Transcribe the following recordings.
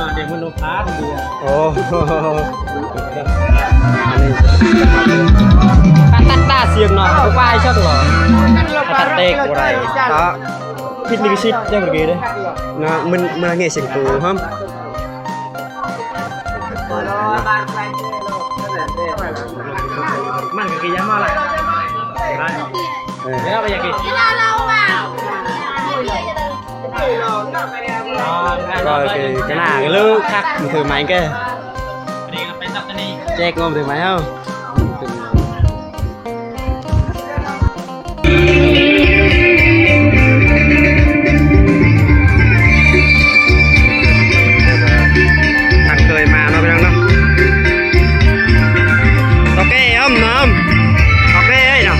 ນະ ດຽວມັນໂອພາດເດ. ໂອ້ ອັນນີ້ ຕັດຕາສຽງເນາະ ບໍ່ວ່າໃຫ້ຊັກຫຼໍ ຕັດເຕກບໍ່ໄດ້ ເພາະຜິດລິຂະສິດເດ້ ເມື່ອກີ້ເດ້ ນະ ມັນ ມັນແງ່ສຽງໂຕ ຮະ. ມັນກໍຄືຢາມາລະ ເອີ ແລ້ວກໍຢາກກິນ ກໍຄືກະໜ້າກໍເລີກຄັກ ມັນຖືໄມ້ແກ ແຈກງົບຖືໄມ້ເຮົາ. ທ່ານເຄີຍມາເນາະ ພີ່ນ້ອງເນາະ ເຖົ້າແກ່ອ້ອມນ້ຳ ເຖົ້າແກ່ເອີຍເນາະ.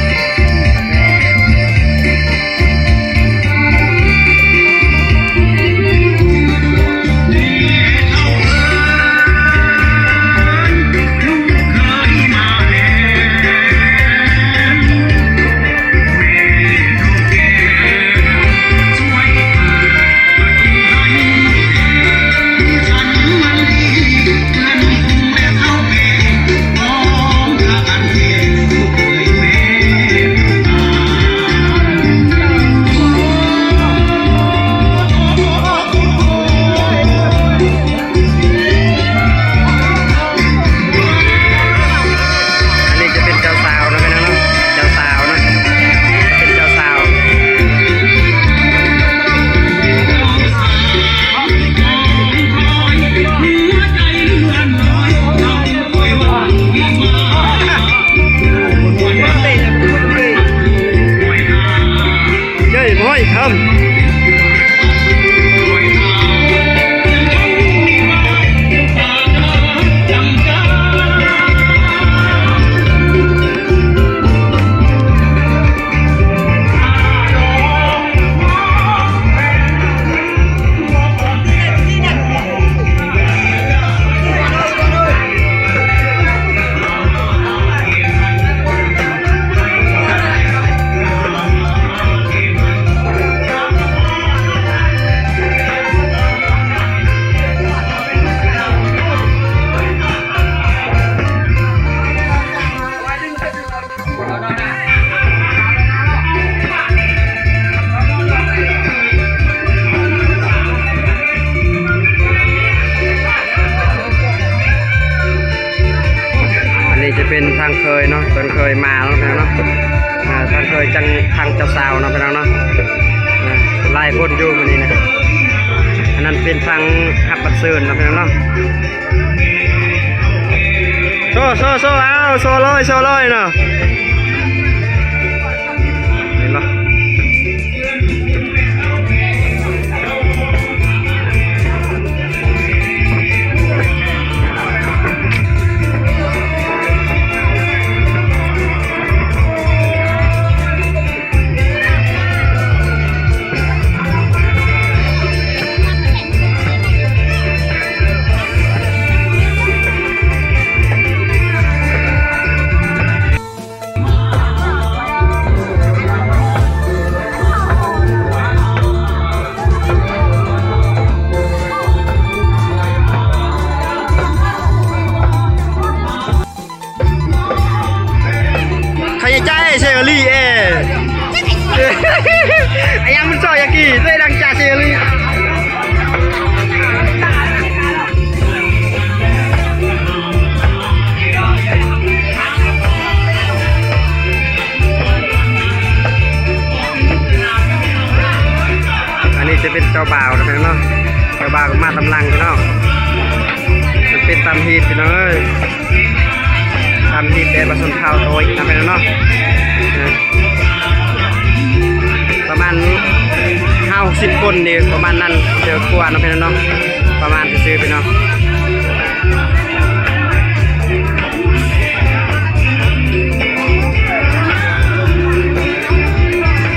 ເຄີຍເນາະ ເພິ່ນເຄີຍມາເນາະ ພີ່ນ້ອງເນາະ ອ່າ ທ່ານເຄີຍຈັ່ງທາງເຈົ້າສາວເນາະ ພີ່ນ້ອງເນາະ ອ່າ ຫຼາຍຄົນຢູ່ມື້ນີ້ນະ ອັນນັ້ນເປັນທາງຮັບບັດເຊີນເນາະ ພີ່ນ້ອງເນາະ ໂຊ ໂຊ ໂຊ ເອົາ ໂຊເລີຍ ໂຊເລີຍເນາະ ເຫັນບໍ່? ໃຄຈະຈ່າຍເຊເວລີເອ ອາຍັງມັນຊອຍຢາກີ ເດ້ດັງຈາເຊເວລີ. ອັນນີ້ຈະເປັນເຈົ້າບ່າວນະພີ່ນ້ອງເນາະ ເຈົ້າບ່າວກໍມາຕາມຫຼັງພີ່ນ້ອງ ມັນເປັນຕາມຮີດພີ່ນ້ອງເອີຍ ຕາມຮີດແບບວ່າຊົນເຜົ່າໂຕຍນະພີ່ນ້ອງເນາະ ເອີ ປະມານຫ້າຫົກສິບຄົນນີ້ ປະມານນັ້ນ ເທື່ອກວ່າເນາະພີ່ນ້ອງເນາະ ປະມານຊື່ໆ ພີ່ນ້ອງ.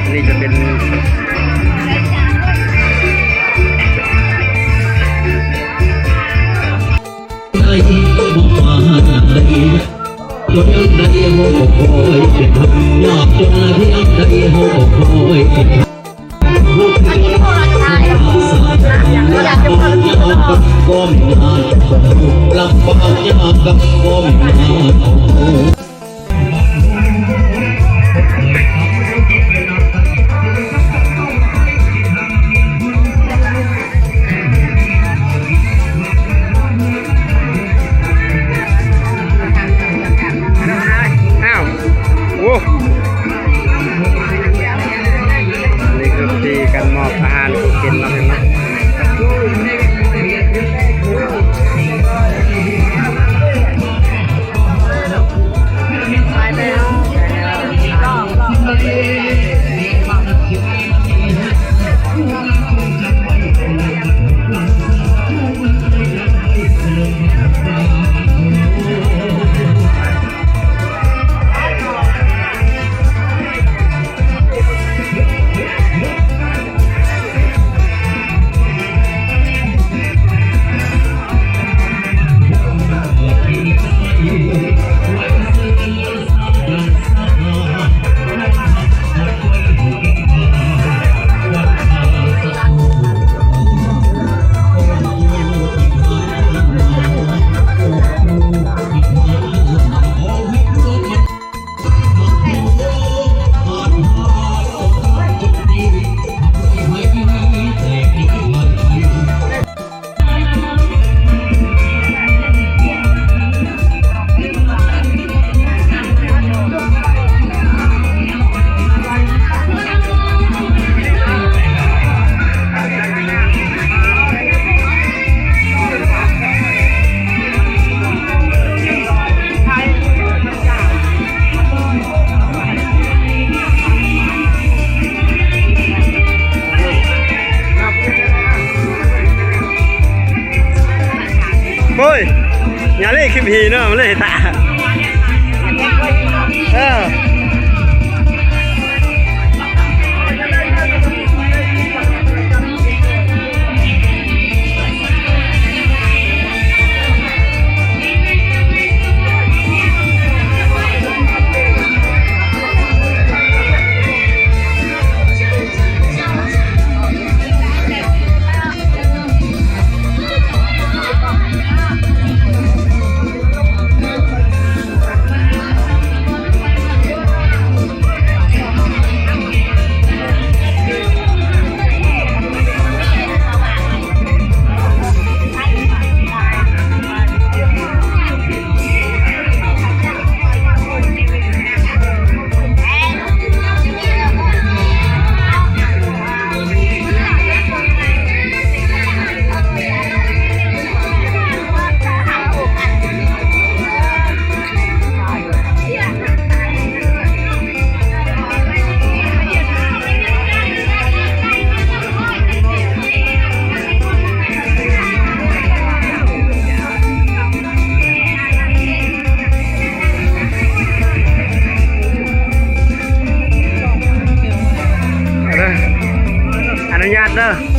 ອັນນີ້ຈະເປັນ ອ້າວ ໂອ້ ນີ້ຄືພິທີການມອບອາຫານ ຂອງກິນເນາະ ພີ່ນ້ອງເນາະ. ໂອ້ຍ ຍາເລຄີຜີເນາະ ມັນເລີຍຕາ ເອີ. ໂ ເດີ.